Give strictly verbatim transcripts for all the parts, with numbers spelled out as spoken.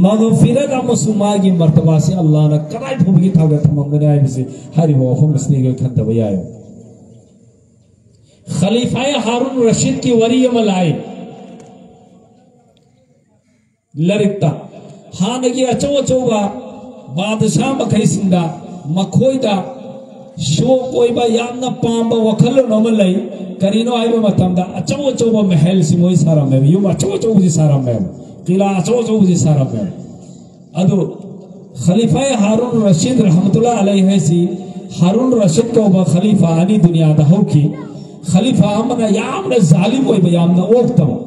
ꯃꯒꯐꯤꯔꯠ ꯑꯃꯁꯨꯡ ꯃꯥꯒꯤ ꯃꯔꯇꯕꯥꯁꯤ ꯑꯜꯂꯥꯍꯅ ꯀꯗꯥꯏ ꯐꯥꯎꯕꯒꯤ ꯊꯥꯛꯇ ꯊꯝꯃꯝꯒꯅꯤ ꯍꯥꯏꯕꯁꯤ ꯍꯥꯏꯔꯤꯕ ꯋꯥꯐꯝ ꯑꯁꯤꯗꯒꯤ ꯑꯩꯈꯣꯏ ꯈꯟꯊꯕ ꯌꯥꯏ꯫ ꯈꯂꯤꯐꯥꯏ ꯍꯥꯔꯨꯟ ꯔꯁꯤꯗꯀꯤ ꯋꯥꯔꯤ ꯑꯃ ꯂꯥꯛꯏ ꯂꯥꯏꯔꯤꯛꯇ꯫ ꯍꯥꯟꯅꯒꯤ ꯑꯆꯧ ꯑꯆꯧꯕ ꯕꯥꯗꯁꯥ ꯃꯈꯩꯁꯤꯡꯗ ꯃꯈꯣꯏꯗ ꯁꯣꯛ ꯑꯣꯏꯕ ꯌꯥꯝꯅ ꯄꯥꯝꯕ ꯋꯥꯈꯜꯂꯣꯟ ꯑꯃ ꯂꯩ꯫ ꯀꯔꯤꯅꯣ ꯍꯥꯏꯕ ꯃꯇꯝꯗ ꯑꯆꯧ ꯑꯆꯧꯕ ꯃꯍꯜꯁꯤ ꯃꯣꯏ ꯁꯥꯔꯝꯃꯦꯕ, ꯌꯨꯝ ꯑꯆꯧ ꯑꯆꯧꯕꯁꯤ ꯁꯥꯔꯝꯃꯦꯕ, ꯀꯤꯂꯥ ꯑꯆꯧ ꯑꯆꯧꯕꯁꯤ ꯁꯥꯔꯝꯃꯦꯕ꯫ ꯑꯗꯨ ꯈꯂꯤꯐꯥꯏ ꯍꯥꯔꯨꯟ ꯔꯁꯤꯗ ꯔꯍꯃꯇꯨꯜꯂꯥ ꯑꯂꯩ ꯍꯥꯏꯁꯤ, ꯍꯥꯔꯨꯟ ꯔꯁꯤꯗ ꯀꯧꯕ ꯈꯂꯤꯐꯥ ꯑꯅꯤ ꯗꯨꯅꯤꯌꯥꯗ ꯍꯧꯈꯤ꯫ ꯈꯂꯤꯐꯥ ꯑꯃꯅ ꯌꯥꯝꯅ ꯖꯥꯂꯤꯝ ꯑꯣꯏꯕ, ꯌꯥꯝꯅ ꯑꯣꯛꯇꯕ,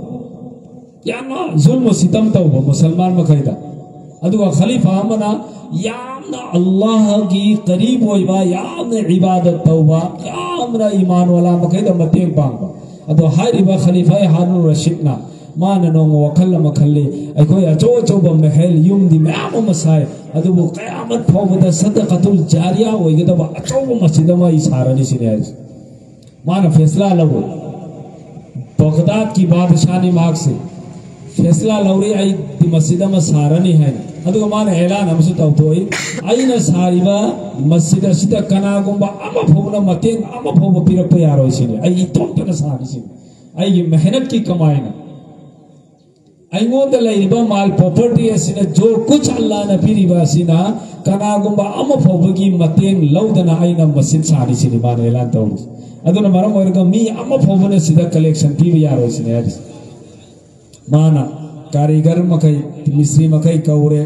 ꯌꯥꯝꯅ ꯖꯨꯜꯃ ꯁꯤꯇꯝ ꯇꯧꯕ ꯃꯨꯁꯜꯃꯥꯟ ꯃꯈꯩꯗ꯫ ꯑꯗꯨꯒ ꯈꯂꯤꯐꯥ ꯑꯃꯅ ꯌꯥꯝꯅ ꯑꯜꯂꯥꯍꯒꯤ ꯀꯔꯤꯕ ꯑꯣꯏꯕ, ꯌꯥꯝꯅ ꯏꯕꯥꯗꯠ ꯇꯧꯕ, ꯌꯥꯝꯅ ꯏꯃꯥꯟ ꯋꯥꯂꯥ ꯃꯈꯩꯗ ꯃꯇꯦꯡ ꯄꯥꯡꯕ꯫ ꯑꯗꯣ ꯍꯥꯏꯔꯤꯕ ꯈꯂꯤꯐꯥ ꯍꯥꯔꯨꯟ ꯔꯁꯤꯗꯅ ꯃꯥꯅ ꯅꯣꯡꯃ ꯋꯥꯈꯜ ꯑꯃ ꯈꯜꯂꯤ, ꯑꯩꯈꯣꯏ ꯑꯆꯧ ꯑꯆꯧꯕ ꯃꯍꯜ, ꯌꯨꯝꯗꯤ ꯃꯌꯥꯝ ꯑꯃ ꯁꯥꯏ, ꯑꯗꯨꯕꯨ ꯀꯌꯥꯃꯠ ꯐꯥꯎꯕꯗ ꯁꯗꯀꯥꯇꯨꯜ ꯖꯥꯔꯤꯌꯥ ꯑꯣꯏꯒꯗꯕ ꯑꯆꯧꯕ ꯃꯁꯖꯤꯗ ꯑꯃ ꯑꯩ ꯁꯥꯔꯅꯤ ꯁꯤꯅꯤ ꯍꯥꯏꯔꯤꯁꯦ꯫ ꯃꯥꯅ ꯐꯦꯁꯂꯥ ꯂꯧꯔꯦ꯫ ꯕꯒꯗꯥꯗꯀꯤ ꯕꯥꯗꯁꯥꯅꯤ ꯃꯍꯥꯛꯁꯦ꯫ ꯐꯦꯁꯂꯥ ꯂꯧꯔꯦ, ꯑꯩ ꯃꯁꯖꯤꯗ ꯑꯃ ꯁꯥꯔꯅꯤ ꯍꯥꯏꯅ꯫ ꯑꯗꯨꯒ ꯃꯥꯅ ꯑꯦꯂꯥꯟ ꯑꯃꯁꯨ ꯇꯧꯊꯣꯛꯏ, "ꯑꯩꯅ ꯁꯥꯔꯤꯕ ꯃꯁꯖꯤꯗ ꯑꯁꯤꯗ ꯀꯅꯥꯒꯨꯝꯕ ꯑꯃ ꯐꯥꯎꯕꯅ ꯃꯇꯦꯡ ꯑꯃ ꯐꯥꯎꯕ ꯄꯤꯔꯛꯄ ꯌꯥꯔꯣꯏ ꯁꯤꯅꯤ, ꯑꯩ ꯏꯇꯣꯝꯇꯅ ꯁꯥꯔꯤꯁꯤꯅꯤ, ꯑꯩꯒꯤ ꯃꯦꯍꯅꯠꯀꯤ ꯀꯃꯥꯏꯅ꯫ ꯑꯩꯉꯣꯟꯗ ꯂꯩꯔꯤꯕ ꯃꯥꯜ ꯄ꯭ꯔꯣꯄꯔꯇꯤ ꯑꯁꯤꯅ, ꯖꯣ ꯀꯨꯆ ꯑꯜꯂꯥꯅ ꯄꯤꯔꯤꯕ ꯑꯁꯤꯅ ꯀꯅꯥꯒꯨꯝꯕ ꯑꯃ ꯐꯥꯎꯕꯒꯤ ꯃꯇꯦꯡ ꯂꯧꯗꯅ ꯑꯩꯅ ꯃꯁꯖꯤꯗ ꯁꯥꯔꯤꯁꯤꯅꯤ", ꯃꯥꯅ ꯑꯦꯂꯥꯟ ꯇꯧꯔꯤꯁꯤ꯫ ꯑꯗꯨꯅ ꯃꯔꯝ ꯑꯣꯏꯔꯒ ꯃꯤ ꯑꯃ ꯐꯥꯎꯕꯅ ꯁꯤꯗ ꯀꯂꯦꯛꯁꯟ ꯄꯤꯕ ꯌꯥꯔꯣꯏ ꯁꯤꯅꯤ ꯍꯥꯏꯔꯤꯁꯤ꯫ ꯃꯥꯅ ꯀꯥꯔꯤꯒꯔ ꯃꯈꯩ, ꯃꯤꯁꯇ꯭ꯔꯤ ꯃꯈꯩ ꯀꯧꯔꯦ,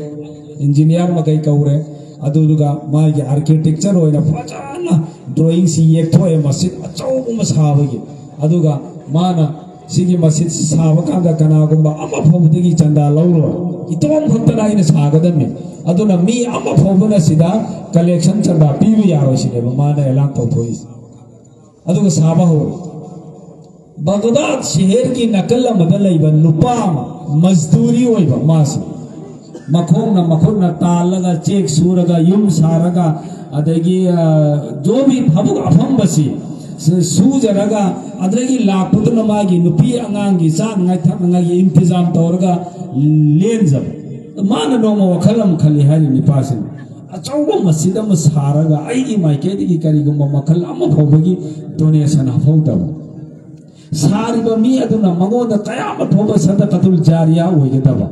ꯏꯟꯖꯤꯅꯤꯌꯥꯔ ꯃꯈꯩ ꯀꯧꯔꯦ, ꯑꯗꯨꯗꯨꯒ ꯃꯥꯒꯤ ꯑꯥꯔꯀꯤꯇꯦꯛꯆꯔ ꯑꯣꯏꯅ ꯐꯖꯅ ꯗ꯭ꯔꯣꯌꯤꯡꯁꯤ ꯌꯦꯛꯊꯣꯛꯑꯦ ꯃꯁꯖꯤꯗ ꯑꯆꯧꯕ ꯑꯃ ꯁꯥꯕꯒꯤ꯫ ꯑꯗꯨꯒ ꯃꯥꯅ ꯁꯤꯒꯤ ꯃꯁꯖꯤꯗ ꯁꯥꯕ ꯀꯥꯟꯗ ꯀꯅꯥꯒꯨꯝꯕ ꯑꯃ ꯐꯥꯎꯕꯗꯒꯤ ꯆꯟꯗꯥ ꯂꯧꯔꯣꯏ, ꯏꯇꯣꯝ ꯈꯛꯇꯅ ꯑꯩꯅ ꯁꯥꯒꯗꯕꯅꯤ, ꯑꯗꯨꯅ ꯃꯤ ꯑꯃ ꯐꯥꯎꯕꯅ ꯁꯤꯗ ꯀꯂꯦꯛꯁꯟ, ꯆꯟꯗꯥ ꯄꯤꯕ ꯌꯥꯔꯣꯏ ꯁꯤꯅꯦꯕ ꯃꯥꯅ ꯑꯦꯂꯥꯟ ꯇꯧꯊꯣꯛꯏꯁꯦ꯫ ꯑꯗꯨꯒ ꯁꯥꯕ ꯍꯧꯔꯦ꯫ ꯕꯒꯗꯥꯗ ꯁꯍꯔꯒꯤ ꯅꯥꯀꯜ ꯑꯃꯗ ꯂꯩꯕ ꯅꯨꯄꯥ ꯑꯃ, ꯃꯖꯗꯨꯔꯤ ꯑꯣꯏꯕ ꯃꯥꯁꯦ, ꯃꯈꯣꯡꯅ ꯃꯈꯨꯠꯅ ꯇꯥꯜꯂꯒ, ꯆꯦꯛ ꯁꯨꯔꯒ, ꯌꯨꯝ ꯁꯥꯔꯒ, ꯑꯗꯒꯤ, ꯑ, ꯖꯣꯕꯤ ꯊꯕꯛ ꯑꯐꯪꯕꯁꯤ ꯁꯨ-, ꯁꯨꯖꯔꯒ, ꯑꯗꯨꯗꯒꯤ ꯂꯥꯛꯄꯗꯨꯅ ꯃꯥꯒꯤ ꯅꯨꯄꯤ ꯑꯉꯥꯡꯒꯤ ꯆꯥꯅꯉꯥꯏ ꯊꯛꯅꯉꯥꯏꯒꯤ ꯏꯟꯇꯤꯖꯥꯝ ꯇꯧꯔꯒ ꯂꯦꯟꯖꯕ꯫ ꯃꯥꯅ ꯅꯣꯡꯃ ꯋꯥꯈꯜ ꯑꯃ ꯈꯜꯂꯤ ꯍꯥꯏꯔꯤꯕ ꯅꯤꯄꯥꯁꯤꯅ, ꯑꯆꯧꯕ ꯃꯁꯖꯤꯗ ꯑꯃ ꯁꯥꯔꯒ ꯑꯩꯒꯤ ꯃꯥꯏꯀꯩꯗꯒꯤ ꯀꯔꯤꯒꯨꯝꯕ ꯃꯈꯜ ꯑꯃ ꯐꯥꯎꯕꯒꯤ donation ꯍꯥꯞꯍꯧꯗꯕ, ꯁꯥꯔꯤꯕ ꯃꯤ ꯑꯗꯨꯅ ꯃꯉꯣꯟꯗ ꯀꯌꯥꯃꯠ ꯐꯥꯎꯕ ꯁꯗꯀꯥꯇꯨꯜ ꯖꯥꯔꯤꯌꯥ ꯑꯣꯏꯒꯗꯕ꯫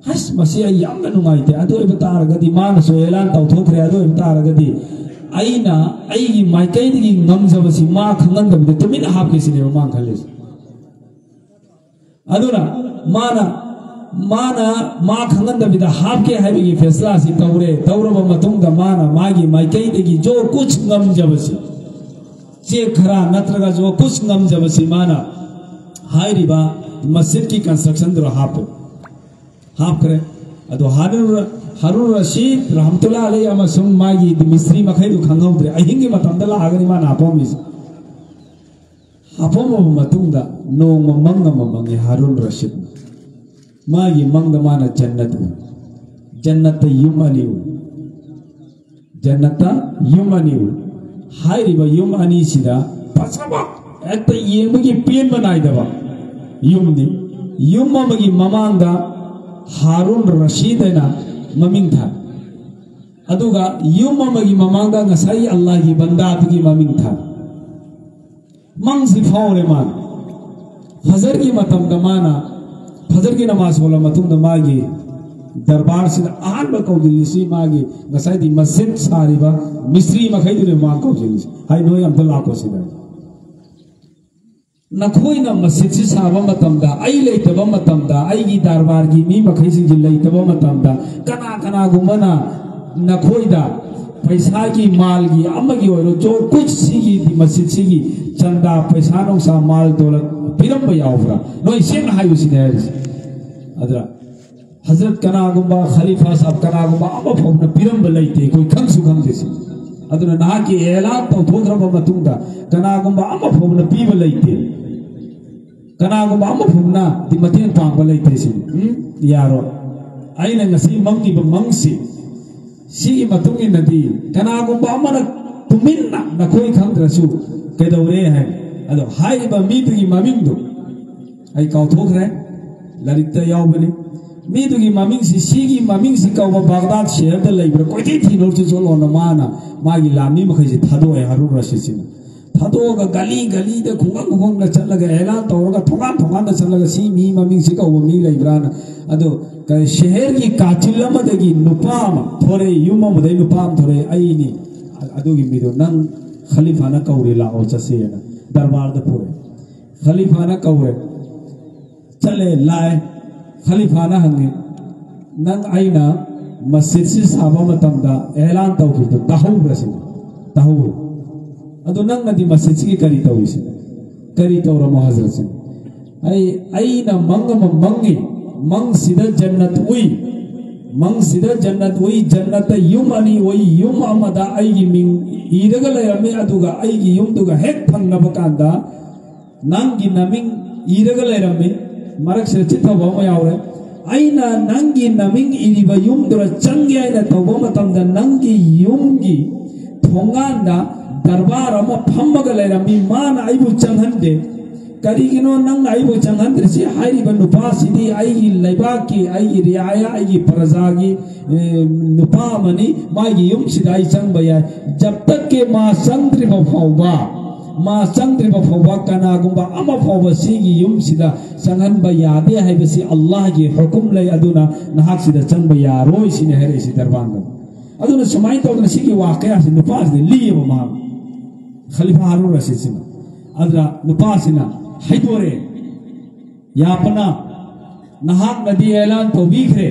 ꯑꯁ, ꯃꯁꯤ ꯑꯩ ꯌꯥꯝꯅ ꯅꯨꯡꯉꯥꯏꯇꯦ꯫ ꯑꯗꯨ ꯑꯣꯏꯕ ꯇꯥꯔꯒꯗꯤ, ꯃꯥꯅꯁꯨ ꯑꯦꯂꯥꯟ ꯇꯧꯊꯣꯛꯈ꯭ꯔꯦ, ꯑꯗꯨ ꯑꯣꯏꯕ ꯇꯥꯔꯒꯗꯤ ꯑꯩꯅ ꯑꯩꯒꯤ ꯃꯥꯏꯀꯩꯗꯒꯤ ꯉꯝꯖꯕꯁꯤ ꯃꯥ ꯈꯪꯍꯟꯗꯕꯤꯗ ꯇꯨꯃꯤꯟꯅ ꯍꯥꯞꯀꯦ ꯁꯤꯅꯦꯕ ꯃꯥꯅ ꯈꯜꯂꯤꯁꯦ꯫ ꯑꯗꯨꯅ ꯃꯥꯅ ꯃꯥꯅ ꯃꯥ ꯈꯪꯍꯟꯗꯕꯤꯗ ꯍꯥꯞꯀꯦ ꯍꯥꯏꯕꯒꯤ ꯐꯦꯁꯂꯥꯁꯤ ꯇꯧꯔꯦ꯫ ꯇꯧꯔꯕ ꯃꯇꯨꯡꯗ ꯃꯥꯅ ꯃꯥꯒꯤ ꯃꯥꯏꯀꯩꯗꯒꯤ ꯖꯣ ꯀꯨꯆ ꯉꯝꯖꯕꯁꯤ, ꯆꯦꯛ ꯈꯔ ꯅꯠꯇ꯭ꯔꯒ ꯖꯣ ꯀꯨꯆ ꯉꯝꯖꯕꯁꯤ ꯃꯥꯅ ꯍꯥꯏꯔꯤꯕ ꯃꯁꯖꯤꯗꯀꯤ constructionꯗꯨꯗ ꯍꯥꯞꯄꯦ, ꯍꯥꯞꯈ꯭ꯔꯦ꯫ ꯑꯗꯣ ꯍꯥꯔꯨꯟ ꯍꯥꯔꯨꯟ ꯔꯁꯤꯗ ꯔꯍꯃꯇꯨꯜꯂꯥ ꯑꯂꯩ ꯑꯃꯁꯨꯡ ꯃꯥꯒꯤ ꯃꯤꯁꯇ꯭ꯔꯤ ꯃꯈꯩꯗꯨ ꯈꯪꯍꯧꯗ꯭ꯔꯦ, ꯑꯍꯤꯡꯒꯤ ꯃꯇꯝꯗ ꯂꯥꯛꯑꯒꯅꯤ ꯃꯥꯅ ꯍꯥꯞꯄꯝꯃꯤꯁꯦ꯫ ꯍꯥꯞꯄꯝꯃꯕ ꯃꯇꯨꯡꯗ ꯅꯣꯡꯃ ꯃꯪ ꯑꯃ ꯃꯪꯉꯦ ꯍꯥꯔꯨꯟ ꯔꯁꯤꯗꯅ꯫ ꯃꯥꯒꯤ ꯃꯪꯗ ꯃꯥꯅ ꯖꯟꯅꯠ ꯎꯏ꯫ ꯖꯟꯅꯠꯇ ꯌꯨꯝ ꯑꯅꯤ ꯎꯏ꯫ ꯖꯟꯅꯠꯇ ꯌꯨꯝ ꯑꯅꯤ ꯎꯏ꯫ ꯍꯥꯏꯔꯤꯕ ꯌꯨꯝ ꯑꯅꯤꯁꯤꯗ ꯐꯖꯕ, ꯍꯦꯛꯇ ꯌꯦꯡꯕꯒꯤ ꯄꯦꯟꯕ ꯅꯥꯏꯗꯕ ꯌꯨꯝꯅꯤ꯫ ꯌꯨꯝ ꯑꯃꯒꯤ ꯃꯃꯥꯡꯗ ꯍꯥꯔꯨꯟ ꯔꯁꯤꯗ ꯍꯥꯏꯅ ꯃꯃꯤꯡ ꯊꯥꯏ꯫ ꯑꯗꯨꯒ ꯌꯨꯝ ꯑꯃꯒꯤ ꯃꯃꯥꯡꯗ ꯉꯁꯥꯏ ꯑꯜꯂꯥꯍꯒꯤ ꯕꯟꯗꯥꯗꯨꯒꯤ ꯃꯃꯤꯡ ꯊꯥꯏ꯫ ꯃꯪꯁꯤ ꯐꯥꯎꯔꯦ ꯃꯥꯅ꯫ ꯐꯖꯔꯒꯤ ꯃꯇꯝꯗ ꯃꯥꯅ, ꯐꯖꯔꯒꯤ ꯅꯃꯥꯖ ꯁꯣꯜꯂ ꯃꯇꯨꯡꯗ ꯃꯥꯒꯤ ꯗꯔꯕꯥꯔꯁꯤꯗ ꯑꯍꯥꯟꯕ ꯀꯧꯁꯤꯜꯂꯤꯁꯤ ꯃꯥꯒꯤ ꯉꯁꯥꯏꯗꯤ ꯃꯁꯖꯤꯗ ꯁꯥꯔꯤꯕ ꯃꯤꯁꯇ꯭ꯔꯤ ꯃꯈꯩꯗꯨꯅꯦ ꯃꯥ ꯀꯧꯁꯤꯜꯂꯤꯁꯤ꯫ ꯍꯥꯏ, ꯅꯣꯏ ꯑꯝꯇ ꯂꯥꯛꯄꯁꯤꯗ꯫ ꯅꯈꯣꯏꯅ ꯃꯁꯖꯤꯗꯁꯤ ꯁꯥꯕ ꯃꯇꯝꯗ, ꯑꯩ ꯂꯩꯇꯕ ꯃꯇꯝꯗ, ꯑꯩꯒꯤ ꯗꯔꯕꯥꯔꯒꯤ ꯃꯤ ꯃꯈꯩꯁꯤꯡꯁꯤ ꯂꯩꯇꯕ ꯃꯇꯝꯗ, ꯀꯅꯥ ꯀꯅꯥꯒꯨꯝꯕꯅ ꯅꯈꯣꯏꯗ ꯄꯩꯁꯥꯒꯤ, ꯃꯥꯜꯒꯤ, ꯑꯃꯒꯤ ꯑꯣꯏꯔꯣ, ꯖꯣ ꯀꯨꯆ ꯁꯤꯒꯤ ꯃꯁꯖꯤꯗꯁꯤꯒꯤ ꯆꯟꯗꯥ, ꯄꯩꯁꯥ ꯅꯨꯡꯁꯥ, ꯃꯥꯜ ꯗꯣꯂꯠ ꯄꯤꯔꯝꯕ ꯌꯥꯎꯕ꯭ꯔꯥ? ꯅꯣꯏ ꯁꯦꯡꯅ ꯍꯥꯏꯌꯨ ꯁꯤꯅꯦ ꯍꯥꯏꯔꯤꯁꯦ꯫ ꯑꯗ ꯍꯖꯔꯠ ꯀꯅꯥꯒꯨꯝꯕ, ꯈꯂꯤꯐꯥ ꯁꯥꯍꯕ ꯀꯅꯥꯒꯨꯝꯕ ꯑꯃ ꯐꯥꯎꯕꯅ ꯄꯤꯔꯝꯕ ꯂꯩꯇꯦ, ꯑꯩꯈꯣꯏ ꯈꯪꯁꯨ ꯈꯪꯗꯦ ꯁꯤ꯫ ꯑꯗꯨꯅ ꯅꯍꯥꯛꯀꯤ ꯑꯦꯂꯥꯟ ꯇꯧꯊꯣꯛꯈ꯭ꯔꯕ ꯃꯇꯨꯡꯗ ꯀꯅꯥꯒꯨꯝꯕ ꯑꯃ ꯐꯥꯎꯕꯅ ꯄꯤꯕ ꯂꯩꯇꯦ꯫ ꯀꯅꯥꯒꯨꯝꯕ ꯑꯃ ꯐꯥꯎꯕꯅ ꯗꯤ ꯃꯇꯦꯡ ꯄꯥꯡꯕ ꯂꯩꯇꯦ ꯁꯤ꯫ ꯎꯝ? ꯌꯥꯔꯣꯏ꯫ ꯑꯩꯅ ꯉꯁꯤ ꯃꯪꯈꯤꯕ ꯃꯪꯁꯤ, ꯁꯤꯒꯤ ꯃꯇꯨꯡ ꯏꯟꯅꯗꯤ ꯀꯅꯥꯒꯨꯝꯕ ꯑꯃꯅ ꯇꯨꯃꯤꯟꯅ ꯅꯈꯣꯏ ꯈꯪꯗ꯭ꯔꯁꯨ ꯀꯩꯗꯧꯔꯦ ꯍꯥꯏ꯫ ꯑꯗꯣ ꯍꯥꯏꯔꯤꯕ ꯃꯤꯗꯨꯒꯤ ꯃꯃꯤꯡꯗꯣ ꯑꯩ ꯀꯥꯎꯊꯣꯛꯈ꯭ꯔꯦ, ꯂꯥꯏꯔꯤꯛꯇ ꯌꯥꯎꯕꯅꯤ꯫ ꯃꯤꯗꯨꯒꯤ ꯃꯃꯤꯡꯁꯤ, ꯁꯤꯒꯤ ꯃꯃꯤꯡꯁꯤ ꯀꯧꯕ ꯕꯥꯒꯗꯥꯗ ꯁꯍꯔꯗ ꯂꯩꯕ꯭ꯔꯥ ꯀꯣꯏꯊꯤ ꯊꯤꯅꯧ ꯆꯠꯂꯣꯅ ꯃꯥꯅ ꯃꯥꯒꯤ ꯂꯥꯟꯃꯤ ꯃꯈꯩꯁꯤ ꯊꯥꯗꯣꯛꯑꯦ, ꯍꯥꯔꯨꯟ ꯔꯁꯤꯗꯁꯤꯅ꯫ ꯊꯥꯗꯣꯛꯑꯒ ꯒꯂꯤ ꯒꯂꯤꯗ, ꯈꯨꯡꯒꯪ ꯈꯨꯡꯒꯪꯗ ꯆꯠꯂꯒ ꯑꯦꯂꯥꯟ ꯇꯧꯔꯒ, ꯊꯣꯡꯒꯥꯟ ꯊꯣꯡꯒꯥꯟꯗ ꯆꯠꯂꯒ ꯁꯤ ꯃꯤ ꯃꯃꯤꯡꯁꯤ ꯀꯧꯕ ꯃꯤ ꯂꯩꯕ꯭ꯔꯥꯅ꯫ ꯑꯗꯣ ꯀ-, ꯁꯍꯔꯒꯤ ꯀꯥꯆꯤꯜ ꯑꯃꯗꯒꯤ ꯅꯨꯄꯥ ꯑꯃ ꯊꯣꯔꯛꯏ, ꯌꯨꯝ ꯑꯃꯗꯒꯤ ꯅꯨꯄꯥ ꯑꯃ ꯊꯣꯔꯛꯏ, "ꯑꯩꯅꯤ ꯑꯗꯨꯒꯤ ꯃꯤꯗꯣ, ꯅꯪ ꯈꯂꯤꯐꯥꯅ ꯀꯧꯔꯤ, ꯂꯥꯛꯑꯣ ꯆꯠꯁꯦꯅ" ꯗꯔꯕꯥꯔꯗ ꯄꯨꯔꯦ꯫ ꯈꯂꯤꯐꯥꯅ ꯀꯧꯔꯦ꯫ ꯆꯠꯂꯦ, ꯂꯥꯛꯑꯦ꯫ ꯈꯂꯤꯐꯥꯅ ꯍꯪꯉꯤ, "ꯅꯪ ꯑꯩꯅ ꯃꯁꯖꯤꯗꯁꯤ ꯁꯥꯕ ꯃꯇꯝꯗ ꯑꯦꯂꯥꯟ ꯇꯧꯈꯤꯕꯗꯣ ꯇꯥꯍꯧꯕ꯭ꯔꯥ?" ꯁꯤꯅꯤ꯫ "ꯇꯥꯍꯧꯋꯤ꯫" "ꯑꯗꯣ ꯅꯪꯅꯗꯤ ꯃꯁꯖꯤꯗꯁꯤꯒꯤ ꯀꯔꯤ ꯇꯧꯔꯤꯁꯤꯅꯣ? ꯀꯔꯤ ꯇꯧꯔꯝꯃꯣ ꯍꯖꯔꯠꯁꯤꯅ?" "ꯑꯩ, ꯑꯩꯅ ꯃꯪ ꯑꯃ ꯃꯪꯉꯤ꯫ ꯃꯪꯁꯤꯗ ꯖꯟꯅꯠ ꯎꯏ꯫ ꯃꯪꯁꯤꯗ ꯖꯟꯅꯠ ꯎꯏ꯫ ꯖꯟꯅꯠꯇ ꯌꯨꯝ ꯑꯅꯤ ꯎꯏ꯫ ꯌꯨꯝ ꯑꯃꯗ ꯑꯩꯒꯤ ꯃꯤꯡ ꯏꯔꯒ ꯂꯩꯔꯝꯃꯤ, ꯑꯗꯨꯒ ꯑꯩꯒꯤ ꯌꯨꯝꯗꯨꯒ ꯍꯦꯛ ꯊꯪꯅꯕ ꯀꯥꯟꯗ ꯅꯪꯒꯤ ꯅꯃꯤꯡ ꯏꯔꯒ ꯂꯩꯔꯝꯃꯤ꯫" ꯃꯔꯛꯁꯤꯗ ꯆꯤꯠ ꯊꯧꯕ ꯑꯃ ꯌꯥꯎꯔꯦ꯫ "ꯑꯩꯅ ꯅꯪꯒꯤ ꯅꯃꯤꯡ ꯏꯔꯤꯕ ꯌꯨꯝꯗꯨꯗ ꯆꯪꯒꯦ ꯍꯥꯏꯅ ꯇꯧꯕ ꯃꯇꯝꯗ ꯅꯪꯒꯤ ꯌꯨꯝꯒꯤ ꯊꯣꯡꯒꯥꯟꯗ ꯗꯔꯕꯥꯔ ꯑꯃ ꯐꯝꯃꯒ ꯂꯩꯔꯝꯃꯤ꯫ ꯃꯥꯅ ꯑꯩꯕꯨ ꯆꯪꯍꯟꯗꯦ꯫ ꯀꯔꯤꯒꯤꯅꯣ ꯅꯪꯅ ꯑꯩꯕꯨ ꯆꯪꯍꯟꯗ꯭ꯔꯤꯁꯤ? ꯍꯥꯏꯔꯤꯕ ꯅꯨꯄꯥꯁꯤꯗꯤ ꯑꯩꯒꯤ ꯂꯩꯕꯥꯛꯀꯤ, ꯑꯩꯒꯤ ꯔꯤꯌꯥꯌꯥ, ꯑꯩꯒꯤ ꯄ꯭ꯔꯖꯥꯒꯤ, ꯑꯦ, ꯅꯨꯄꯥ ꯑꯃꯅꯤ꯫ ꯃꯥꯒꯤ ꯌꯨꯝꯁꯤꯗ ꯑꯩ ꯆꯪꯕ ꯌꯥꯏ꯫ ꯖꯕ ꯇꯛ ꯀꯤ ꯃꯥ ꯆꯪꯗ꯭ꯔꯤꯕ ꯐꯥꯎꯕ, ꯃꯥ ꯆꯪꯗ꯭ꯔꯤꯕ ꯐꯥꯎꯕ ꯀꯅꯥꯒꯨꯝꯕ ꯑꯃ ꯐꯥꯎꯕ ꯁꯤꯒꯤ ꯌꯨꯝꯁꯤꯗ ꯆꯪꯍꯟꯕ ꯌꯥꯗꯦ ꯍꯥꯏꯕꯁꯤ ꯑꯜꯂꯥꯍꯒꯤ ꯍꯨꯀꯨꯝ ꯂꯩ, ꯑꯗꯨꯅ ꯅꯍꯥꯛꯁꯤꯗ ꯆꯪꯕ ꯌꯥꯔꯣꯏ", ꯁꯤꯅꯤ ꯍꯥꯏꯔꯛꯏꯁꯤ ꯗꯔꯕꯥꯔꯗ꯫ ꯑꯗꯨꯅ ꯁꯨꯃꯥꯏꯅ ꯇꯧꯗꯅ ꯁꯤꯒꯤ ꯋꯥꯀꯌꯥꯁꯤ ꯅꯨꯄꯥꯁꯤꯗ ꯂꯤꯌꯦꯕ ꯃꯍꯥꯛ, ꯈꯂꯤꯐꯥ ꯍꯥꯔꯨꯟ ꯔꯁꯤꯗꯁꯤꯅ꯫ ꯑꯗꯨꯅ ꯅꯨꯄꯥꯁꯤꯅ ꯍꯥꯏꯗꯣꯔꯛꯑꯦ, "ꯌꯥꯄꯅ, ꯅꯍꯥꯛꯅꯗꯤ ꯑꯦꯂꯥꯟ ꯇꯧꯕꯤꯈ꯭ꯔꯦ,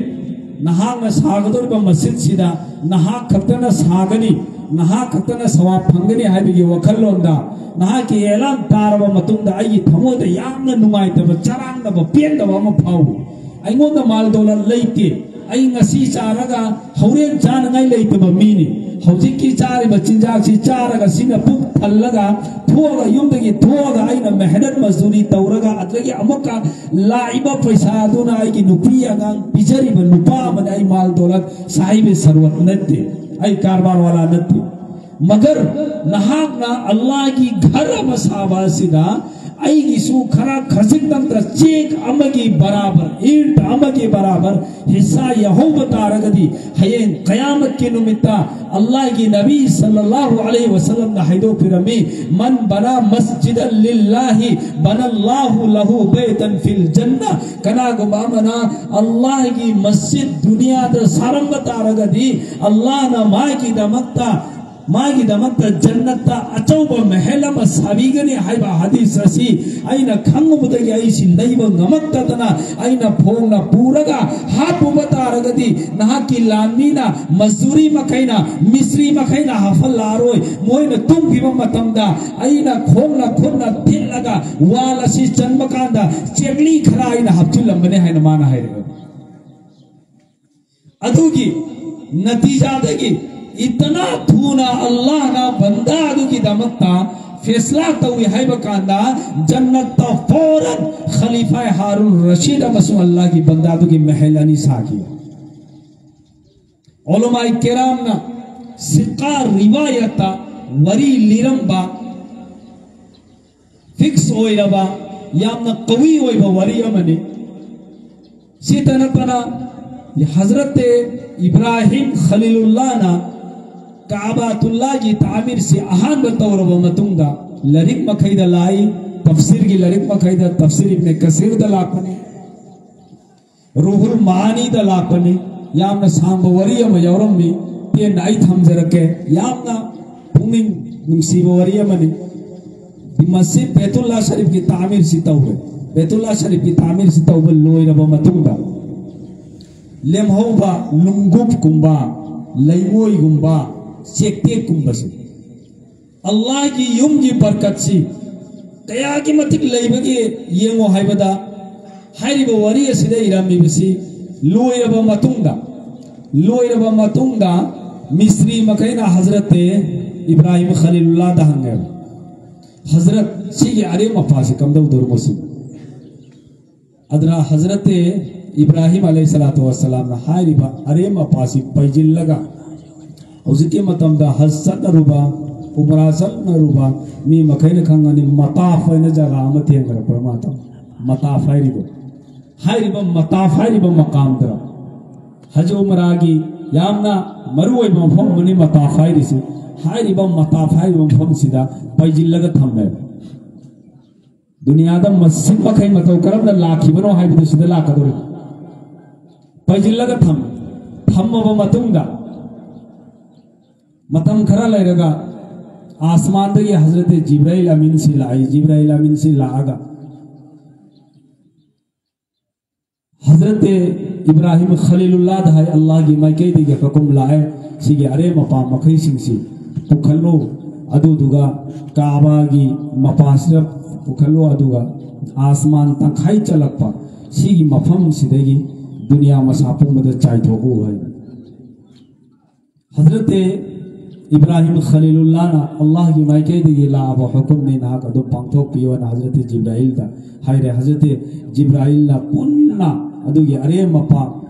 ꯅꯍꯥꯛꯅ ꯁꯥꯒꯗꯧꯔꯤꯕ ꯃꯁꯖꯤꯗꯁꯤꯗ ꯅꯍꯥꯛ ꯈꯛꯇꯅ ꯁꯥꯒꯅꯤ, ꯅꯍꯥꯛ ꯈꯛꯇꯅ ꯁꯋꯥꯕ ꯐꯪꯒꯅꯤ ꯍꯥꯏꯕꯒꯤ ꯋꯥꯈꯜꯂꯣꯟꯗ ꯅꯍꯥꯛꯀꯤ ꯑꯦꯂꯥꯟ ꯇꯥꯔꯕ ꯃꯇꯨꯡꯗ ꯑꯩꯒꯤ ꯊꯃꯣꯏꯗ ꯌꯥꯝꯅ ꯅꯨꯡꯉꯥꯏꯇꯕ, ꯆꯔꯥꯡꯅꯕ, ꯄꯦꯟꯗꯕ ꯑꯃ ꯐꯥꯎꯏ꯫ ꯑꯩꯉꯣꯟꯗ ꯃꯥꯜ ꯗꯧꯂꯠ ꯂꯩꯇꯦ꯫ ꯑꯩ ꯉꯁꯤ ꯆꯥꯔꯒ ꯍꯣꯔꯦꯟ ꯆꯥꯅꯉꯥꯏ ꯂꯩꯇꯕ ꯃꯤꯅꯤ꯫ ꯍꯧꯖꯤꯛꯀꯤ ꯆꯥꯔꯤꯕ ꯆꯤꯟꯖꯥꯛꯁꯤ ꯆꯥꯔꯒ ꯁꯤꯅ ꯄꯨꯛ ꯊꯜꯂꯒ ꯊꯣꯛꯑꯒ, ꯌꯨꯝꯗꯒꯤ ꯊꯣꯛꯑꯒ ꯑꯩꯅ ꯃꯦꯍꯅꯠ ꯃꯖꯗꯨꯔꯤ ꯇꯧꯔꯒ, ꯑꯗꯨꯗꯒꯤ ꯑꯃꯨꯛꯀ ꯂꯥꯛꯏꯕ ꯄꯩꯁꯥ ꯑꯗꯨꯅ ꯑꯩꯒꯤ ꯅꯨꯄꯤ ꯑꯉꯥꯡ ꯄꯤꯖꯔꯤꯕ ꯅꯨꯄꯥ ꯑꯃꯅꯤ꯫ ꯑꯩ ꯃꯥꯜ ꯗꯧꯂꯠ ꯁꯥꯍꯤꯕ ꯁꯔꯋꯠ ꯅꯠꯇꯦ, ꯑꯩ ꯀꯔꯕꯥꯔ ꯋꯥꯂꯥ ꯅꯠꯇꯦ꯫ ꯃꯒꯔ ꯅꯍꯥꯛꯅ ꯑꯜꯂꯥꯍꯒꯤ ꯘꯔ ꯑꯃ ꯁꯥꯕ ꯑꯁꯤꯗ ꯑꯩꯒꯤꯁꯨ ꯈꯔ ꯈꯖꯤꯛꯇꯪꯇ ꯆꯦꯛ ꯑꯃꯒꯤ ꯕꯔꯥꯕꯔ, ꯏꯟꯆ ꯑꯃꯒꯤ ꯕꯔꯥꯕꯔ ꯍꯤꯁꯥ ꯌꯥꯍꯧꯕ ꯇꯥꯔꯒꯗꯤ, ꯍꯌꯦꯡ ꯀꯌꯥꯃꯠꯀꯤ ꯅꯨꯃꯤꯠꯇ ꯑꯜꯂꯥꯍꯒꯤ ꯅꯕꯤ ꯁꯜꯂꯜꯂꯥꯍꯨ ꯑꯂꯩꯍꯤ ꯋꯁꯜꯂꯝꯅ ꯍꯥꯏꯗꯣꯛꯄꯤꯔꯝꯃꯤ, "ꯃꯟ ꯕꯅꯥ ꯃꯁꯖꯤꯗꯟ ꯂꯤꯜꯂꯥꯍꯤ ꯕꯅꯜꯂꯥꯍꯨ ꯂꯍꯨ ꯕꯩꯇꯟ ꯐꯤꯜ ꯖꯟꯅ"꯫ ꯀꯅꯥꯒꯨꯝꯕ ꯑꯃꯅ ꯑꯜꯂꯥꯍꯒꯤ ꯃꯁꯖꯤꯗ ꯗꯨꯅꯤꯌꯥꯗ ꯁꯥꯔꯝꯕ ꯇꯥꯔꯒꯗꯤ, ꯑꯜꯂꯥꯍꯅ ꯃꯥꯒꯤꯗꯃꯛꯇ ꯃꯥꯒꯤꯗꯃꯛꯇ ꯖꯟꯅꯠꯇ ꯑꯆꯧꯕ ꯃꯍꯜ ꯑꯃ ꯁꯥꯕꯤꯒꯅꯤ ꯍꯥꯏꯕ ꯍꯗꯤꯁ ꯑꯁꯤ ꯑꯩꯅ ꯈꯪꯉꯨꯕꯗꯒꯤ ꯑꯩꯁꯤ ꯂꯩꯕ ꯉꯝꯃꯛꯇꯗꯅ, ꯑꯩꯅ ꯐꯣꯡꯅ ꯄꯨꯔꯒ ꯍꯥꯞꯄꯨꯕ ꯇꯥꯔꯒꯗꯤ, ꯅꯍꯥꯛꯀꯤ ꯂꯥꯟꯃꯤꯅ, ꯃꯖꯨꯔꯤ ꯃꯈꯩꯅ, ꯃꯤꯁꯇ꯭ꯔꯤ ꯃꯈꯩꯅ ꯍꯥꯞꯍꯜꯂꯛꯑꯔꯣꯏ꯫ ꯃꯣꯏꯅ ꯇꯨꯝꯈꯤꯕ ꯃꯇꯝꯗ ꯑꯩꯅ ꯈꯣꯡꯅ ꯈꯨꯠꯅ ꯊꯤꯠꯂꯒ ꯋꯥꯜ ꯑꯁꯤ ꯆꯟꯕ ꯀꯥꯟꯗ ꯆꯦꯛꯂꯤ ꯈꯔ ꯑꯩꯅ ꯍꯥꯞꯆꯤꯜꯂꯝꯕꯅꯤ ꯍꯥꯏꯅ ꯃꯥꯅ ꯍꯥꯏꯔꯛꯑꯦ꯫ ꯑꯗꯨꯒꯤ ꯅꯇꯤꯖꯥꯗꯒꯤ ꯏꯇꯅꯥ ꯊꯨꯅ ꯑꯜꯂꯥꯍꯅ ꯕꯟꯗꯥ ꯑꯗꯨꯒꯤꯗꯃꯛꯇ ꯐꯦꯁꯂꯥ ꯇꯧꯏ ꯍꯥꯏꯕ ꯀꯥꯟꯗ, ꯖꯟꯅꯠꯇ ꯐꯧꯔꯟ ꯈꯂꯤꯐꯥ ꯍꯥꯔꯨꯟ ꯔꯁꯤꯗ ꯑꯃꯁꯨꯡ ꯑꯜꯂꯥꯍꯒꯤ ꯕꯟꯗꯥ ꯑꯗꯨꯒꯤ ꯃꯍꯜ ꯑꯅꯤ ꯁꯥꯈꯤ꯫ ꯎꯂꯃꯥꯏ ꯀꯦꯔꯥꯝꯅ ꯁꯤꯀꯥ ꯔꯤꯋꯥꯌꯠꯇ ꯋꯥꯔꯤ ꯂꯤꯔꯝꯕ ꯐꯤꯛꯁ ꯑꯣꯏꯔꯕ, ꯌꯥꯝꯅ ꯀꯧꯏ ꯑꯣꯏꯕ ꯋꯥꯔꯤ ꯑꯃꯅꯤ꯫ ꯁꯤꯇ ꯅꯠꯇꯅ, ꯍꯖꯔꯠ ꯏꯕ꯭ꯔꯥꯍꯤꯝ ꯈꯂꯤꯂꯨꯜꯂꯥꯅ ꯀꯥꯕꯥꯇꯨꯜꯂꯥꯒꯤ ꯇꯥꯃꯤꯔꯁꯤ ꯑꯍꯥꯟꯕ ꯇꯧꯔꯕ ꯃꯇꯨꯡꯗ, ꯂꯥꯏꯔꯤꯛ ꯃꯈꯩꯗ ꯂꯥꯛꯏ, ꯇꯐꯁꯤꯔꯒꯤ ꯂꯥꯏꯔꯤꯛ ꯃꯈꯩꯗ, ꯇꯐꯁꯤꯔ ꯏꯕꯅꯦ ꯀꯁꯤꯔꯗ ꯂꯥꯛꯄꯅꯤ, ꯔꯨꯍꯨꯜ ꯃꯥꯅꯤꯗ ꯂꯥꯛꯄꯅꯤ꯫ ꯌꯥꯝꯅ ꯁꯥꯡꯕ ꯋꯥꯔꯤ ꯑꯃ ꯌꯥꯎꯔꯝꯃꯤ, ꯇꯦꯟꯅ ꯑꯩ ꯊꯝꯖꯔꯛꯀꯦ꯫ ꯌꯥꯝꯅ ꯄꯨꯛꯅꯤꯡ ꯅꯨꯡꯁꯤꯕ ꯋꯥꯔꯤ ꯑꯃꯅꯤ꯫ ꯃꯁꯤ ꯕꯦꯇꯨꯜꯂꯥ ꯁꯔꯤꯐꯀꯤ ꯇꯥꯃꯤꯔꯁꯤ ꯇꯧꯔꯦ꯫ ꯕꯦꯇꯨꯜꯂꯥ ꯁꯔꯤꯐꯀꯤ ꯇꯥꯃꯤꯔꯁꯤ ꯇꯧꯕ ꯂꯣꯏꯔꯕ ꯃꯇꯨꯡꯗ, ꯂꯦꯝꯍꯧꯕ ꯂꯨꯡꯒꯨꯞꯀꯨꯝꯕ, ꯂꯩꯉꯣꯏꯒꯨꯝꯕ, ꯆꯦꯛꯇꯦꯛꯀꯨꯝꯕꯁꯦ, ꯑꯜꯂꯥꯍꯒꯤ ꯌꯨꯝꯒꯤ ꯕꯔꯀꯠꯁꯤ ꯀꯌꯥꯒꯤ ꯃꯇꯤꯛ ꯂꯩꯕꯒꯦ ꯌꯦꯡꯉꯣ ꯍꯥꯏꯕꯗ, ꯍꯥꯏꯔꯤꯕ ꯋꯥꯔꯤ ꯑꯁꯤꯗ ꯏꯔꯝꯃꯤꯕꯁꯤ ꯂꯣꯏꯔꯕ ꯃꯇꯨꯡꯗ, ꯂꯣꯏꯔꯕ ꯃꯇꯨꯡꯗ ꯃꯤꯁꯇ꯭ꯔꯤ ꯃꯈꯩꯅ ꯍꯖꯔꯠ ꯏꯕ꯭ꯔꯥꯍꯤꯝ ꯈꯂꯤꯂꯨꯜꯂꯥꯗ ꯍꯪꯉꯦꯕ, "ꯍꯖꯔꯠ, ꯁꯤꯒꯤ ꯑꯔꯦꯝ ꯑꯄꯥꯁꯤ ꯀꯝꯗꯧꯗꯧꯔꯤꯅꯣ ꯁꯤ?" ꯑꯗꯨꯅ ꯍꯖꯔꯠ ꯏꯕ꯭ꯔꯥꯍꯤꯝ ꯑꯂꯩꯍꯤ ꯁꯂꯥꯇꯨ ꯋꯁꯁꯂꯥꯝꯅ ꯍꯥꯏꯔꯤꯕ ꯑꯔꯦꯝ ꯑꯄꯥꯁꯤ ꯄꯩꯁꯤꯜꯂꯒ, ꯍꯧꯖꯤꯛꯀꯤ ꯃꯇꯝꯗ ꯍꯖ ꯆꯠꯅꯔꯨꯕ ꯎꯃꯔꯥ ꯆꯠꯅꯔꯨꯕ ꯃꯤ ꯃꯈꯩꯅ ꯈꯪꯒꯅꯤ, ꯃꯇꯥꯐ ꯍꯥꯏꯅ ꯖꯒꯥ ꯑꯃ ꯊꯦꯡꯅꯔꯛꯄ꯭ꯔꯥ ꯃꯥ ꯇꯧ꯫ ꯃꯇꯥꯐ ꯍꯥꯏꯔꯤꯕ, ꯍꯥꯏꯔꯤꯕ ꯃꯇꯥꯐ ꯍꯥꯏꯔꯤꯕ ꯃꯀꯥꯝꯗ ꯍꯖ ꯎꯃꯔꯥꯒꯤ ꯌꯥꯝꯅ ꯃꯔꯨꯑꯣꯏꯕ ꯃꯐꯝ ꯑꯃꯅꯤ ꯃꯇꯥꯐ ꯍꯥꯏꯔꯤꯁꯤ꯫ ꯍꯥꯏꯔꯤꯕ ꯃꯇꯥꯐ ꯍꯥꯏꯔꯤꯕ ꯃꯐꯝꯁꯤꯗ ꯄꯩꯁꯤꯜꯂꯒ ꯊꯝꯃꯦꯕ꯫ ꯗꯨꯅꯤꯌꯥꯗ ꯃꯁꯤꯡ ꯃꯈꯩ ꯃꯇꯧ ꯀꯔꯝꯅ ꯂꯥꯛꯈꯤꯕꯅꯣ ꯍꯥꯏꯕꯗꯨ ꯁꯤꯗ ꯂꯥꯛꯀꯗꯧꯔꯤ꯫ ꯄꯩꯁꯤꯜꯂꯒ ꯊꯝ ꯊꯝꯃꯕ ꯃꯇꯨꯡꯗ ꯃꯇꯝ ꯈꯔ ꯂꯩꯔꯒ ꯑꯥꯁꯃꯥꯟꯗꯒꯤ ꯍꯖꯔꯠ ꯖꯤꯕ꯭ꯔꯥꯏꯜ ꯑꯃꯤꯟꯁꯤ ꯂꯥꯛꯏ꯫ ꯖꯤꯕ꯭ꯔꯥꯏꯜ ꯑꯃꯤꯟꯁꯤ ꯂꯥꯛꯑꯒ ꯍꯖꯔꯠ ꯏꯕ꯭ꯔꯥꯍꯤꯝ ꯈꯂꯤꯂꯨꯜꯂꯥꯗ ꯍꯥꯏ, "ꯑꯜꯂꯥꯍꯒꯤ ꯃꯥꯏꯀꯩꯗꯒꯤ ꯍꯨꯀꯨꯝ ꯂꯥꯛꯑꯦ, ꯁꯤꯒꯤ ꯑꯔꯦꯝ ꯑꯄꯥ ꯃꯈꯩꯁꯤꯡꯁꯤ ꯄꯨꯈꯠꯂꯨ, ꯑꯗꯨꯗꯨꯒ ꯀꯥꯕꯥꯒꯤ ꯃꯄꯥꯁꯤꯗ ꯄꯨꯈꯠꯂꯨ, ꯑꯗꯨꯒ ꯑꯥꯁꯃꯥꯟ ꯇꯪꯈꯥꯏ ꯆꯜꯂꯛꯄ ꯁꯤꯒꯤ ꯃꯐꯝꯁꯤꯗꯒꯤ ꯗꯨꯅꯤꯌꯥ ꯃꯁꯥ ꯄꯨꯝꯕꯗ ꯆꯥꯏꯊꯣꯛꯎ" ꯍꯥꯏ꯫ ꯍꯖꯔꯠ ꯏꯕ꯭ꯔꯥꯍꯤꯝ ꯈꯂꯤꯂꯨꯜꯂꯥꯅ ꯑꯜꯂꯥꯍꯒꯤ ꯃꯥꯏꯀꯩꯗꯒꯤ ꯂꯥꯛꯑꯕ ꯍꯨꯀꯨꯝꯅꯤ, ꯅꯍꯥꯛ ꯑꯗꯨꯝ ꯄꯥꯡꯊꯣꯛꯄꯤꯌꯣꯅ ꯍꯖꯔꯠ ꯖꯤꯕ꯭ꯔꯥꯏꯜꯗ ꯍꯥꯏꯔꯦ꯫ ꯍꯖꯔꯠ ꯖꯤꯕ꯭ꯔꯥꯏꯜꯅ ꯄꯨꯟꯅ ꯑꯗꯨꯒꯤ ꯑꯔꯦꯝ ꯑꯄꯥ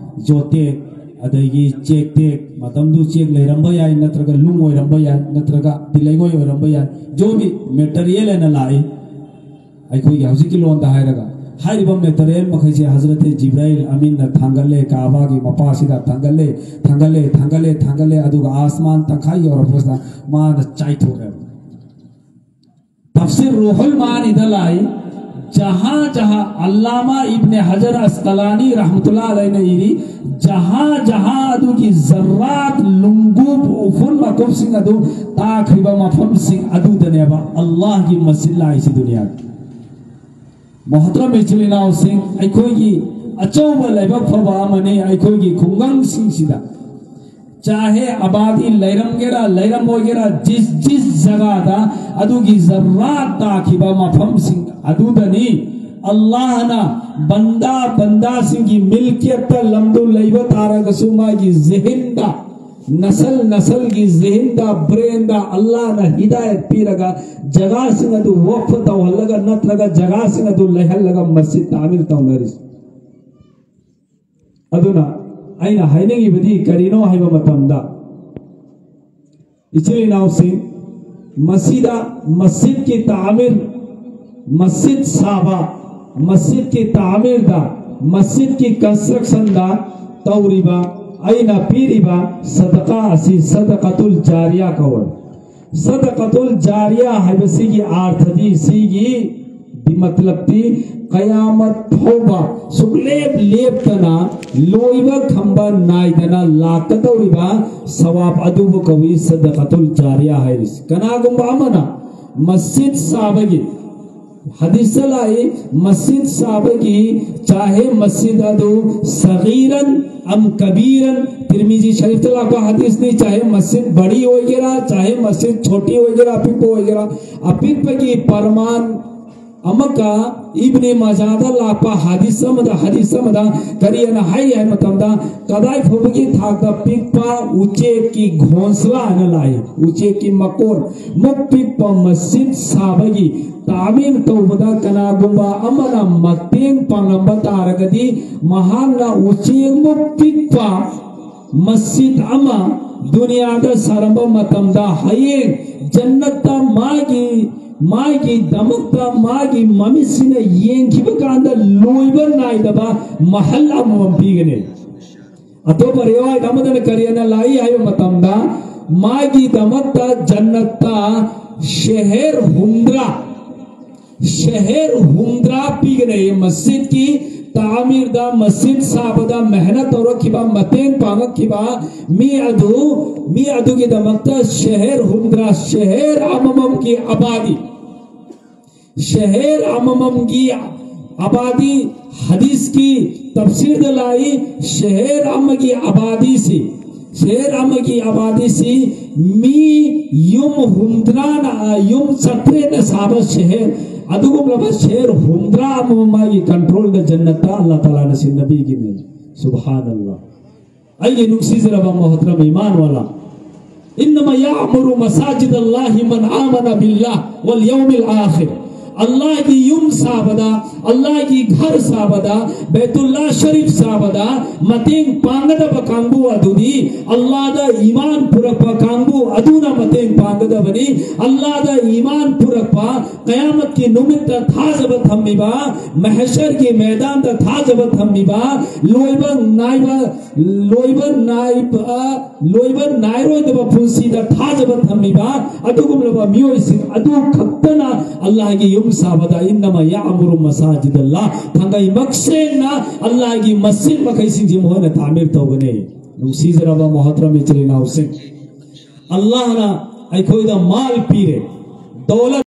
ꯖꯣꯇꯦꯛ, ꯑꯗꯒꯤ ꯆꯦꯛꯇꯦꯛ, ꯃꯇꯝꯗꯨ ꯆꯦꯛ ꯂꯩꯔꯝꯕ ꯌꯥꯏ, ꯅꯠꯇ꯭ꯔꯒ ꯅꯨꯡ ꯑꯣꯏꯔꯝꯕ ꯌꯥꯏ, ꯅꯠꯇ꯭ꯔꯒ ꯇꯤꯂꯩꯉꯣꯏ ꯑꯣꯏꯔꯝꯕ ꯌꯥꯏ, ꯖꯣꯕꯤ ꯃꯦꯇꯔꯤꯌꯦꯜ ꯑꯣꯏꯅ ꯂꯥꯛꯏ꯫ ꯑꯩꯈꯣꯏꯒꯤ ꯍꯧꯖꯤꯛꯀꯤ ꯂꯣꯟꯗ ꯍꯥꯏꯔꯒ, ꯍꯥꯏꯔꯤꯕ ꯃꯦꯇꯔꯤꯌꯦꯜ ꯃꯈꯩꯁꯦ ꯍꯖꯔꯠ ꯖꯤꯕ꯭ꯔꯥꯏꯜ ꯑꯃꯤꯟꯅ ꯊꯥꯡꯒꯠꯂꯦ, ꯀꯥꯕꯥꯒꯤ ꯃꯄꯥꯁꯤꯗ ꯊꯥꯡꯒꯠꯂꯦ, ꯊꯥꯡꯒꯠꯂꯦ, ꯊꯥꯡꯒꯠꯂꯦ, ꯊꯥꯡꯒꯠꯂꯦ, ꯑꯗꯨꯒ ꯑꯥꯁꯃꯥꯟ ꯇꯪꯈꯥꯏ ꯌꯧꯔꯛꯄꯁꯤꯗ ꯃꯥꯅ ꯆꯥꯏꯊꯣꯛꯑꯦꯕ꯫ ꯇꯐꯁꯤꯔ ꯔꯨꯍꯨꯜ ꯃꯥꯅꯤꯗ ꯂꯥꯛꯏ, ꯖꯍꯥ ꯖꯍꯥ, ꯑꯜꯂꯥꯃꯥ ꯏꯕꯅꯦ ꯍꯖꯔ ꯑꯁꯀꯂꯥꯅꯤ ꯔꯍꯃꯇꯨꯜꯂꯥ ꯑꯂꯩꯅ ꯏꯔꯤ, ꯖꯍꯥ ꯖꯍꯥ ꯑꯗꯨꯒꯤ ꯖꯔꯥꯠ, ꯂꯨꯡꯒꯨꯞ, ꯎꯐꯨꯟ ꯃꯀꯨꯞꯁꯤꯡ ꯑꯗꯨ ꯇꯥꯈ꯭ꯔꯤꯕ ꯃꯐꯝꯁꯤꯡ ꯑꯗꯨꯗꯅꯦꯕ ꯑꯜꯂꯥꯍꯒꯤ ꯃꯁꯖꯤꯗ ꯂꯥꯛꯏꯁꯤ ꯗꯨꯅꯤꯌꯥꯒꯤ꯫ ꯃꯣꯍꯇꯔꯝ ꯏꯆꯤꯜ ꯏꯅꯥꯎꯁꯤꯡ, ꯑꯩꯈꯣꯏꯒꯤ ꯑꯆꯧꯕ ꯂꯥꯏꯕꯛ ꯐꯕ ꯑꯃꯅꯤ꯫ ꯑꯩꯈꯣꯏꯒꯤ ꯈꯨꯡꯒꯪꯁꯤꯡꯁꯤꯗ ꯆꯥꯍꯦ ꯑꯕꯥꯗꯤ ꯂꯩꯔꯝꯒꯦꯔꯥ ꯂꯩꯔꯝꯃꯣꯏꯒꯦꯔꯥ, ꯖꯤꯁ ꯖꯤꯁ ꯖꯒꯥꯗ ꯑꯗꯨꯒꯤ ꯖꯔꯥꯠ ꯇꯥꯈꯤꯕ ꯃꯐꯝꯁꯤꯡ ꯑꯗꯨꯗꯅꯤ ꯑꯜꯂꯥꯍꯅ ꯕꯟꯗꯥ ꯕꯟꯗꯥꯁꯤꯡꯒꯤ ꯃꯤꯜꯀꯤꯌꯠꯇ ꯂꯝꯗꯨ ꯂꯩꯕ ꯇꯥꯔꯒꯁꯨ ꯃꯥꯒꯤ ꯖꯤꯍꯤꯟꯗ, ꯅꯁꯜ ꯅꯁꯜꯒꯤ ꯖꯤꯍꯤꯟꯗ, ꯕ꯭ꯔꯦꯟꯗ ꯑꯜꯂꯥꯍꯅ ꯍꯤꯗꯥꯌꯠ ꯄꯤꯔꯒ ꯖꯒꯥꯁꯤꯡ ꯑꯗꯨ ꯋꯛꯐ ꯇꯧꯍꯜꯂꯒ ꯅꯠꯇ꯭ꯔꯒ ꯖꯒꯥꯁꯤꯡ ꯑꯗꯨ ꯂꯩꯍꯜꯂꯒ ꯃꯁꯖꯤꯗ ꯇꯥꯃꯤꯔ ꯇꯧꯅꯔꯤꯁꯤ꯫ ꯑꯗꯨꯅ ꯑꯩꯅ ꯍꯥꯏꯅꯤꯡꯉꯤꯕꯗꯤ ꯀꯔꯤꯅꯣ ꯍꯥꯏꯕ ꯃꯇꯝꯗ, ꯏꯆꯤꯜ ꯏꯅꯥꯎꯁꯤꯡ, ꯃꯁꯤꯗ ꯃꯁꯖꯤꯗꯀꯤ ꯇꯥꯃꯤꯔ, ꯃꯁꯖꯤꯗ ꯁꯥꯕ, ꯃꯁꯖꯤꯗꯀꯤ ꯇꯥꯃꯤꯔꯗ, ꯃꯁꯖꯤꯗꯀꯤ ꯀꯟꯁꯇ꯭ꯔꯛꯁꯟꯗ ꯇꯧꯔꯤꯕ ꯑꯩꯅ ꯄꯤꯔꯤꯕ ꯁꯗꯀꯥ ꯑꯁꯤ ꯁꯗꯀꯥꯇꯨꯜ ꯖꯥꯔꯤꯌꯥ ꯀꯧꯋꯦ꯫ ꯁꯗꯀꯥꯇꯨꯜ ꯖꯥꯔꯤꯌꯥ ꯍꯥꯏꯕꯁꯤꯒꯤ ꯑꯥꯔꯊꯗꯤ, ꯁꯤꯒꯤ ꯗꯤ ꯃꯇꯂꯕꯇꯤ, ꯀꯌꯥꯃꯠ ꯐꯥꯎꯕ ꯁꯨꯛꯂꯦꯞ ꯂꯦꯞꯇꯅ, ꯂꯣꯏꯕ ꯈꯝꯕ ꯅꯥꯏꯗꯅ ꯂꯥꯛꯀꯗꯧꯔꯤꯕ ꯁꯋꯥꯕ ꯑꯗꯨꯕꯨ ꯀꯧꯏ ꯁꯗꯀꯥꯇꯨꯜ ꯖꯥꯔꯤꯌꯥ ꯍꯥꯏꯔꯤꯁꯤ꯫ ꯀꯅꯥꯒꯨꯝꯕ ꯑꯃꯅ ꯃꯁꯖꯤꯗ ꯁꯥꯕꯒꯤ, ꯍꯗꯤꯁꯇ ꯂꯥꯛꯏ, ꯃꯁꯖꯤꯗ ꯁꯥꯕꯒꯤ, ꯆꯥꯍꯦ ꯃꯁꯖꯤꯗ ꯑꯗꯨ ꯁꯒꯤꯔꯟ ꯑꯝ ꯀꯕꯤꯔꯟ, ꯇꯤꯔꯃꯤꯖꯤ ꯁꯔꯤꯐꯇ ꯂꯥꯛꯄ ꯍꯗꯤꯁꯅꯤ, ꯆꯥꯍꯦ ꯃꯁꯖꯤꯗ ꯕꯔꯤ ꯑꯣꯏꯒꯦꯔꯥ, ꯆꯥꯍꯦ ꯃꯁꯖꯤꯗ ꯆꯣꯇꯤ ꯑꯣꯏꯒꯦꯔꯥ, ꯑꯄꯤꯛꯄ ꯑꯣꯏꯒꯦꯔꯥ, ꯑꯄꯤꯛꯄꯒꯤ ꯄꯔꯃꯥꯟ ꯑꯃꯒ ꯏꯕꯅꯤ ꯃꯥꯖꯥꯗ ꯂꯥꯛꯄ ꯍꯗꯤꯁ ꯑꯃꯗ, ꯍꯗꯤꯁ ꯑꯃꯗ ꯀꯔꯤ ꯍꯥꯏꯅ ꯍꯥꯏ ꯍꯥꯏꯕ ꯃꯇꯝꯗ, ꯀꯗꯥꯏ ꯐꯥꯎꯕꯒꯤ ꯊꯥꯛꯇ ꯄꯤꯛꯄ ꯎꯆꯦꯛꯀꯤ ꯘꯣꯟꯁꯂꯥ ꯍꯥꯏꯅ ꯂꯥꯛꯏ, ꯎꯆꯦꯛꯀꯤ ꯃꯀꯣꯟ ꯃꯨꯛ ꯄꯤꯛꯄ ꯃꯁꯖꯤꯗ ꯁꯥꯕꯒꯤ ꯇꯥꯃꯤꯔ ꯇꯧꯕꯗ ꯀꯅꯥꯒꯨꯝꯕ ꯑꯃꯅ ꯃꯇꯦꯡ ꯄꯥꯡꯂꯝꯕ ꯇꯥꯔꯒꯗꯤ, ꯃꯍꯥꯛꯅ ꯎꯆꯦꯛ ꯃꯨꯛ ꯄꯤꯛꯄ ꯃꯁꯖꯤꯗ ꯑꯃ ꯗꯨꯅꯤꯌꯥꯗ ꯁꯥꯔꯝꯕ ꯃꯇꯝꯗ, ꯍꯌꯦꯡ ꯖꯟꯅꯠꯇ ꯃꯥꯒꯤ, ꯃꯥꯒꯤꯗꯃꯛꯇ ꯃꯥꯒꯤ ꯃꯃꯤꯠꯁꯤꯅ ꯌꯦꯡꯈꯤꯕ ꯀꯥꯟꯗ ꯂꯣꯏꯕ ꯅꯥꯏꯗꯕ ꯃꯍꯜ ꯑꯃꯃꯝ ꯄꯤꯒꯅꯤ꯫ ꯑꯇꯣꯞꯄ ꯔꯤꯋꯥꯌꯠ ꯑꯃꯗꯅ ꯀꯔꯤ ꯍꯥꯏꯅ ꯂꯥꯛꯏ ꯍꯥꯏꯕ ꯃꯇꯝꯗ, ꯃꯥꯒꯤꯗꯃꯛꯇ ꯖꯟꯅꯠꯇ ꯁꯦꯍꯦꯔ ꯍꯨꯝꯗ꯭ꯔꯥ, ꯁꯦꯍꯦꯔ ꯍꯨꯝꯗ꯭ꯔꯥ ꯄꯤꯒꯅꯤ꯫ ꯃꯁꯖꯤꯗꯀꯤ ꯇꯥꯃꯤꯔꯗ, ꯃꯁꯖꯤꯗ ꯁꯥꯕꯗ ꯃꯦꯍꯅꯠ ꯇꯧꯔꯛꯈꯤꯕ, ꯃꯇꯦꯡ ꯄꯥꯡꯉꯛꯈꯤꯕ ꯃꯤ ꯑꯗꯨ, ꯃꯤ ꯑꯗꯨꯒꯤꯗꯃꯛꯇ ꯁꯦꯍꯦꯔ ꯍꯨꯝꯗ꯭ꯔꯥ, ꯁꯦꯍꯦꯔ ꯑꯃꯃꯝꯒꯤ ꯑꯕꯥꯗꯤ, ꯁꯦꯍꯦꯔ ꯑꯃꯃꯝꯒꯤ ꯑꯕꯥꯗꯤ, ꯍꯗꯤꯁꯀꯤ ꯇꯐꯁꯤꯔꯗ ꯂꯥꯛꯏ, ꯁꯦꯍꯦꯔ ꯑꯃꯒꯤ ꯑꯕꯥꯗꯤꯁꯤ, ꯁꯦꯍꯦꯔ ꯑꯃꯒꯤ ꯑꯕꯥꯗꯤꯁꯤ ꯃꯤ ꯌꯨꯝ ꯍꯨꯝꯗ꯭ꯔꯥꯅ, ꯌꯨꯝ ꯆꯥꯇ꯭ꯔꯦꯠꯅ ꯁꯥꯕ ꯁꯦꯍꯦꯔ, ꯑꯗꯨꯒꯨꯝꯂꯕ ꯁꯦꯍꯦꯔ ꯍꯨꯝꯗ꯭ꯔꯥ ꯑꯃ ꯃꯥꯒꯤ ꯀꯟꯇ꯭ꯔꯣꯜꯗ ꯖꯟꯅꯠꯇ ꯑꯜꯂꯥ ꯇꯥꯂꯥꯅ ꯁꯤꯟꯅꯕꯤꯒꯅꯤ꯫ ꯁꯨꯕꯍꯥꯅꯜꯂꯥ꯫ ꯑꯩꯒꯤ ꯅꯨꯡꯁꯤꯖꯔꯕ ꯃꯣꯍꯇꯔꯝ ꯏꯃꯥꯟ ꯋꯥꯂꯥ, "ꯏꯟꯅꯃꯥ ꯌꯥꯃꯨꯔꯨ ꯃꯁꯥꯖꯤꯗ ꯑꯜꯂꯥꯍꯤ ꯃꯟ ꯑꯥꯃꯅ ꯕꯤꯜꯂꯥꯍ ꯋꯜ ꯌꯧꯃꯤꯜ ꯑꯥꯈꯤꯔ", ꯑꯜꯂꯥꯍꯒꯤ ꯌꯨꯝ ꯁꯥꯕꯗ, ꯑꯜꯂꯥꯍꯒꯤ ꯘꯔ ꯁꯥꯕꯗ, ꯕꯩꯇꯨꯜꯂꯥ ꯁꯔꯤꯐ ꯁꯥꯕꯗ ꯃꯇꯦꯡ ꯄꯥꯡꯒꯗꯕ ꯀꯥꯡꯕꯨ ꯑꯗꯨꯗꯤ, ꯑꯜꯂꯥꯍꯗ ꯏꯃꯥꯟ ꯄꯨꯔꯛꯄ ꯀꯥꯡꯕꯨ ꯑꯗꯨꯅ ꯃꯇꯦꯡ ꯄꯥꯡꯒꯗꯕꯅꯤ꯫ ꯑꯜꯂꯥꯍꯗ ꯏꯃꯥꯟ ꯄꯨꯔꯛꯄ, ꯀꯌꯥꯃꯠꯀꯤ ꯅꯨꯃꯤꯠꯇ ꯊꯥꯖꯕ ꯊꯝꯃꯤꯕ, ꯃꯍꯁꯔꯒꯤ ꯃꯩꯗꯥꯟꯗ ꯊꯥꯖꯕ ꯊꯝꯃꯤꯕ, ꯂꯣꯏꯕ ꯅꯥꯏꯕ, ꯂꯣꯏꯕ ꯅꯥꯏꯕ, ꯂꯣꯏꯕ ꯅꯥꯏꯔꯣꯏꯗꯕ ꯄꯨꯟꯁꯤꯗ ꯊꯥꯖꯕ ꯊꯝꯃꯤꯕ ꯑꯗꯨꯒꯨꯝꯂꯕ ꯃꯤꯑꯣꯏꯁꯤꯡ ꯑꯗꯨ ꯈꯛꯇꯅ ꯑꯜꯂꯥꯍꯒꯤ ꯌꯨꯝ ꯁꯥꯕꯗ, "ꯏꯟꯅꯃꯥ ꯌꯥꯑꯃꯨꯔꯨ ꯃꯁꯥꯖꯤꯗꯜꯂꯥꯍ", ꯊꯥꯡꯒꯩ ꯃꯛꯁꯦꯡꯅ ꯑꯜꯂꯥꯍꯒꯤ ꯃꯁꯖꯤꯗ ꯃꯈꯩꯁꯤꯡꯁꯤ ꯃꯈꯣꯏꯅ ꯇꯥꯃꯤꯔ ꯇꯧꯒꯅꯤ꯫ ꯅꯨꯡꯁꯤꯖꯔꯕ ꯃꯣꯍꯇꯔꯝ ꯏꯆꯤꯜ ꯏꯅꯥꯎꯁꯤꯡ, ꯑꯜꯂꯥꯍꯅ ꯑꯩꯈꯣꯏꯗ ꯃꯥꯜ ꯄꯤꯔꯦ, ꯗꯧꯂꯠ